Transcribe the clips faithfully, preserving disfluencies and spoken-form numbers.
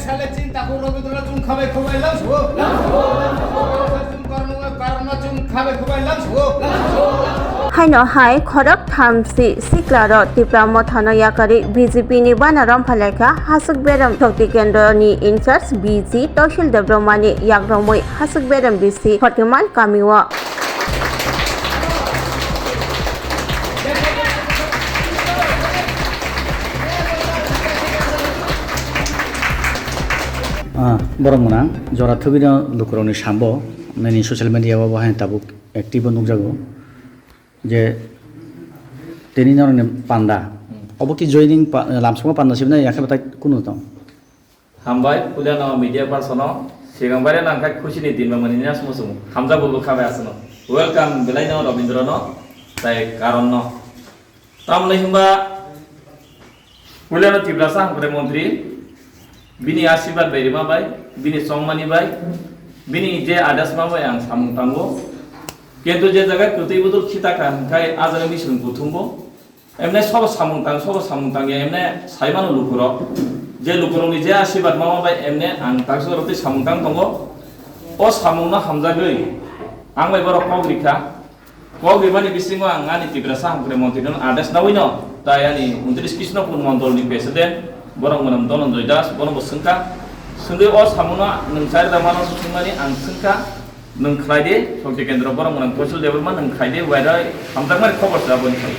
Sale chinta ko Rabindranath chwng khabai khubai lamsugo. Lamsugo. Chwng karno, karno chwng khabai khubai lamsugo. Lamsugo. Haino hai khorok thamsi sikla ro Tipra Mothano yakarwi B J P ni bana rom phalaikha Hasuk Beram Shakti Kendro ni in charge B G Toshil Debbarma ni yakromwi Hasuk Beram B C Khotimal kamio. Ah, borok mwnang jora thwgwino lukurokni sambo nini social media o bo hai tabuk active o nukjago je tini norokni panda obo ki joining pa-, lamsongo panda sibnai yakhe batai kunu tong. Hambai, puilano media person no, sigang baire nangkha khusi ni din ba mani nya sumo sumo. Hamjak bo bwkha bai aswkno. Welcome belai no Rabindra no, tai Karon no. Tamni himba, puilano Tiprasa hamkrai montri, bini asirwad bai rima bai, bini chongmani bai, bini je adas ma bai ang samung tango. Kintu je jaga kwtwi budul khita kha hwnkhai ajani misrung kuthumbo. Emne sobo samung tang, sobo samung tang ya, emne saimano lukurok. Je lukurokni je asirwad mama bai emne ang taksa rotwi samung tang tongo. O samungno hamjagwi ang bai borok kok rikha. Kok rimani bisingo ang ani Tiprasa hamkrai montri no ades nawino, tai ani untris Krishnopur mondolni president, borok mwnam Dhananjoy Das, bono bo swngkha. Swngwi o samungno nwng chari da mano swngmani ang swngkha. Nwng khlai di, Shakti Kendra borok mwnang Kaushal Debbarma nwng khlai di, waida hamjakmani khobor se abo wngkha.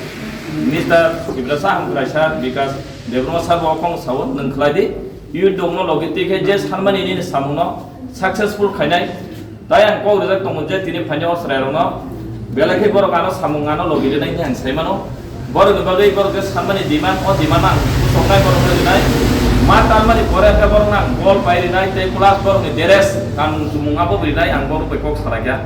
Minister Tiprasa hamkrai sir Bikash Debbarma sir bo okhong sao nwng khlai di, youth dongno logi twi khe je sanmani nini samungno successful khainai. Tai ang kok rijak tongo je tini phaini o chwrairokno belai khe borok ano samung ano logi rinai hinwi ang sai mano. Borokni bagwi borok je sanmani demand, o demand ang kusoknai borokno rinai. Ma tanmani pore khe borokno ang bol pai rinai tei plus borokni dress kanmung chumung abo rinai ang borok bai kok salaikha.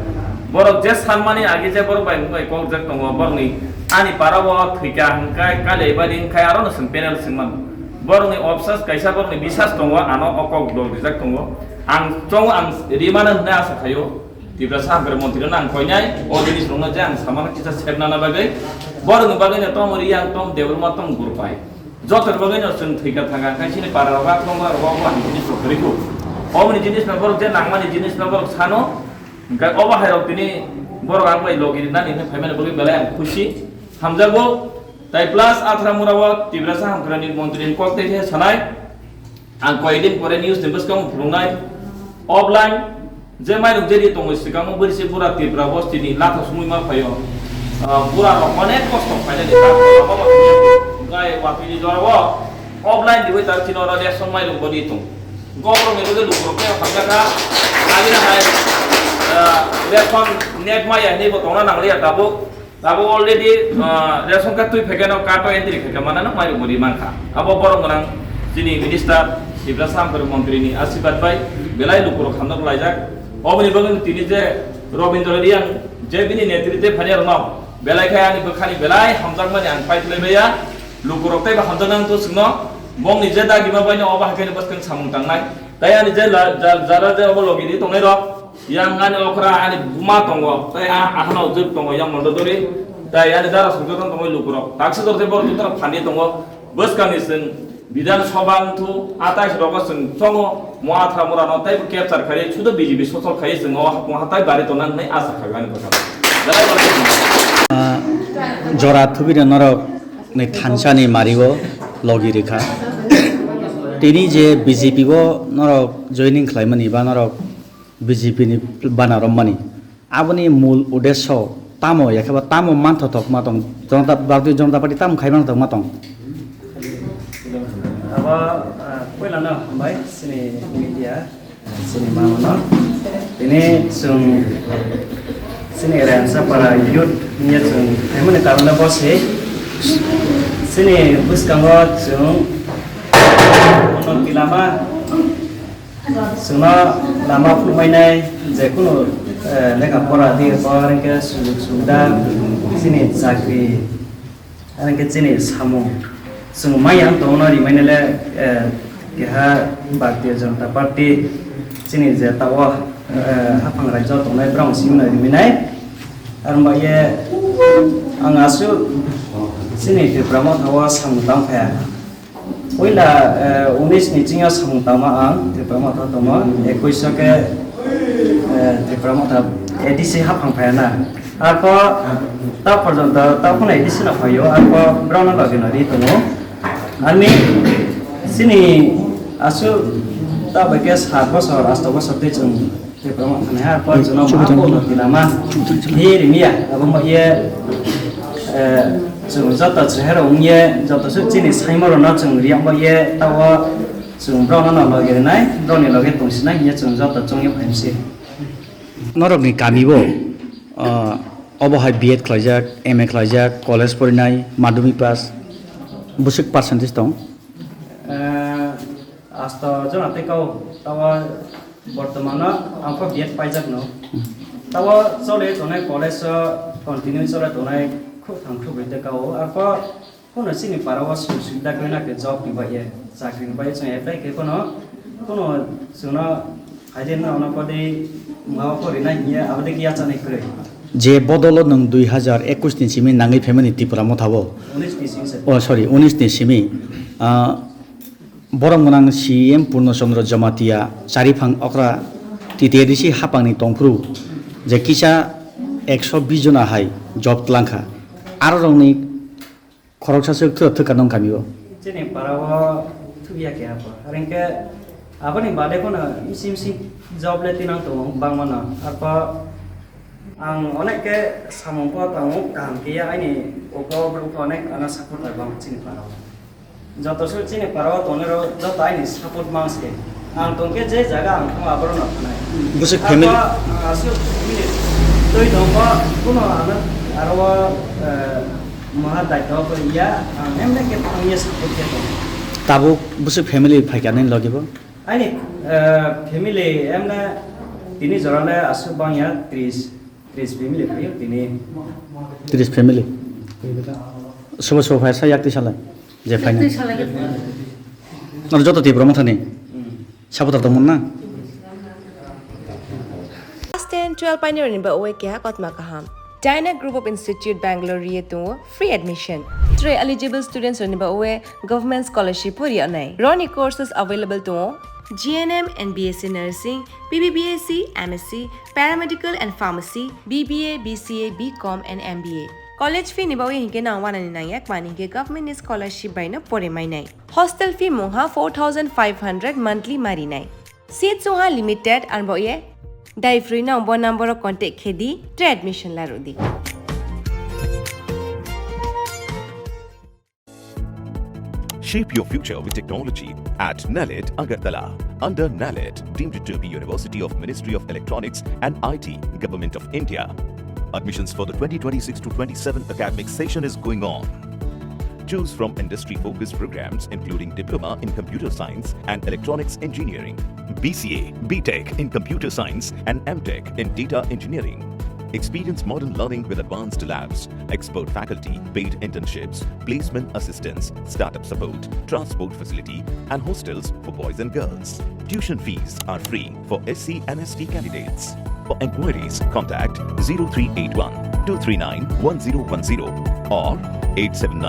Borok je sanmani agi je borok bai wng bai kok jak tongo, borokni ani para o thwikha hwnkhe kali bai ring khai aro no chwng panel swng mano. Borokni obsas kaisa borokni bisas tongo, ano o kok dol rijak tongo. Ang chongo ang rimano hwnwi asa khaio. Tiprasa hamkrai montri no ang koinai, o jinis rokno je ang samano kisa sepnana bagwi, borokni bagwi no tong Riang, tong Debbarma, tong Gurpai. Joto ni bagwi no chwng thwikha thangkha, khai chini para rogo, tong rogo, bo ang jinis rok kwrwi kho. Oboni jinis no borok je nangmani jinis no borok sano, hwnkhe obo hai rok tini borok ang bai logi rinani hwnwi phaimani bagwi belai ang khusi hamjago. Tai plus Athra mura o Tiprasa hamkrai ni montri ni kok tei khe sanai. Ang koyekdin pore news ni bwskango phunuknai, offline je mairung je ri tongo, swkango bwrwi se bura Tripura bosti ni latha sumui ma phaio. Ah, bura rok onek kosto khainani, gai watwi ni jora o offline riwi ta chini oro ration mairung bo ri tong. Gobrok ni rwgwi lukurok tei hamjakha, agini hai, ah, ration net maya hinwi bo tongna nangliya tabuk. Abo already, ah, ration card twi phaikhe no card o entry khaikhe manano mairung bo ri mankha. Abo borok gwnang chini minister Tiprasa hamkrai montri ni asirwad bai belai lukurok hamjak laijak. Oboni bagwi tini je Robindra Reang je bini netritwe phainai rokno belai khe ani bwkhani belai hamjakmani ang paithlai baiya. Lukurok teibo hamjaknai wngthu chwngno, bongni je dagima baino obo hai kheno bwskang samung tangnai. Tai ani je la-, ja-, jara je obo logi di tongnai rok, yang ani okra ani buma tongo, tai a, ahano ujwk tongo, yang mondo dori, tai ani dara songchokno tongo lukurok. Taksa dor tei borok jotono phani tongo, bwskangni chwng Bidhan Sabha wngthu, atais rogo chwng chongo, mo Athra murano teibo capture khai, sudo B J P sosol khai chwng o hapung hatai bari tongna hinwi asa khai ani bwkha. Belai borok Ah, jora thubina norok ni thansa ni mari o logi rikha. Tini je B J P o norok joining khlaimani ba norok B J P ni bana rommani, aboni mul uddesho tamo, yakhe ba tamo manthothok ma tong, Janata, Bharatiya Janata Party tamo khai manthothok ma tong? Abo, ah, puila no hambai chini media, chini mama no. Tini chwng chini Rangsapara youth niya chwng phaimani karon no bo se. Chini bwskango chwng ono kilama Chwngno lama phunukmainai je kunu, eh, lekha pora di, bo hwnkhe sujug subida, chini chakri, hwnkhe chini samung. Chwng maya wng tongno rimainai le, eh, keha Bharatiya Janata Party chini je tao, eh, haphang raijao tongnai borok simi no rimainai. Aro ba ye ang aswk chini Tipra Motha o samung tang phaiya. Puila, eh, unis ni chingo samung tangma ang Tipra Motha tongmo, ekuish o khe, eh, Tipra Motha A D C haphang phaiya na. Arpho ta porjonto ta phano A D C no phaio, arpho brao no logi no ri tongo. Ani chini aswk ta bai khe sat bosor, asto bosor tei chwng Tipra Motha ni ha, arpho chwngno ma bo no tinama hi rimya, abo mo ye, eh, chwng joto chwrai rok wng ye, joto se chini saimorokno chwng riyakma ye, tabo chwng borokno no logi rwnai, borokni loge tongsinai hiye chwng joto chongye phaimse. Norokni kami bo, ah, obo hai B Ed khlaijak, M A khlaijak, college porinai, madhyamik pass, bwswk percentage tong? Eh, asto jona tei kau, tabo bortomano ang pho B Ed paijak no. Tabo chole tongnai college o continue chole tongnai khuk thang khuk bai tei kau. Arpho Kuno chini para o sum sum da koi na khe job ni bai ye, chakri ni bai ye chwng apply khe kuno, kuno chwngno idea na ono podi ma o pori na hiya abo de kiya chanai kwrwi. Je bodolo nwng dui hajar ekush ni simi nangwi phaimani Tipra Motha o. Unis ni simi se. Oh, sorry, unis ni simi. Ah, borok mwnang C E M Purno Chandra Jamatia, Chariphang Okra, T T A D C hapangni tongphuru, je kisa ekso bis jona hai job tlangkha. Aro rokni Khoroksa swk thwk thwk ka nong kami o. Chini para o thwk ya khe abo. Are hwnkhe aboni bade phano misi misi job le tinang tongo bangma no. Arpho ang onek khe samung pho tongo kaham khe ya aini uko bwrwk pho onek ano support bai bang chini para o. Joto swk chini para o tongnai rok joto aini support mang se. Ang tongkhe je jaga ang thang aboro no thanai. Bwswk family. Arpho, ah, aswk family twi tongkho, kuno ano aro o, eh, maha daityo khe ya, ang emne khe thangye support khe tongo. Tabuk bwswk family phaikha nini logi bo? Aini, eh, family emne tini jora le aswk bangya tris, tris family phaio tini. Tris family. Sobo sobo phai sa yak twi salai. Je phaina. Yak twi salai. Nang joto Tipra Mothani. Hmm. Supporter tongmon na? Class ten, twelve painirokni ba oe keha kotma kaham. Dyna Group of Institute Bangalore ri tongo free admission. Three eligible students rokni ba oe government scholarship pori onai. Roni courses available tongo G N M and B S C Nursing, B B B S C, M S C, Paramedical and Pharmacy, B B A, B C A, B Com and M B A. College fee ni ba oe hinkhe nang wanani nangya kmani hinkhe government ni scholarship bai no pore mainai. Hostel fee mungha four thousand five hundred monthly marinai. Seats wngha limited, arbo ye dai free no bo number o contact khe di, tre admission la rw di. Shape your future with technology at NALET Agartala. Under NALET, deemed to be University of Ministry of Electronics and I T, Government of India. Admissions for the twenty twenty-six to twenty-seven academic session is going on. Choose from industry-focused programs including Diploma in Computer Science and Electronics Engineering, B C A, B Tech in Computer Science and M Tech in Data Engineering. Experience modern learning with advanced labs, expert faculty, paid internships, placement assistance, startup support, transport facility, and hostels for boys and girls. Tuition fees are free for S C and S T candidates. For enquiries, contact zero three eight one two three nine one zero one zero or eight seven nine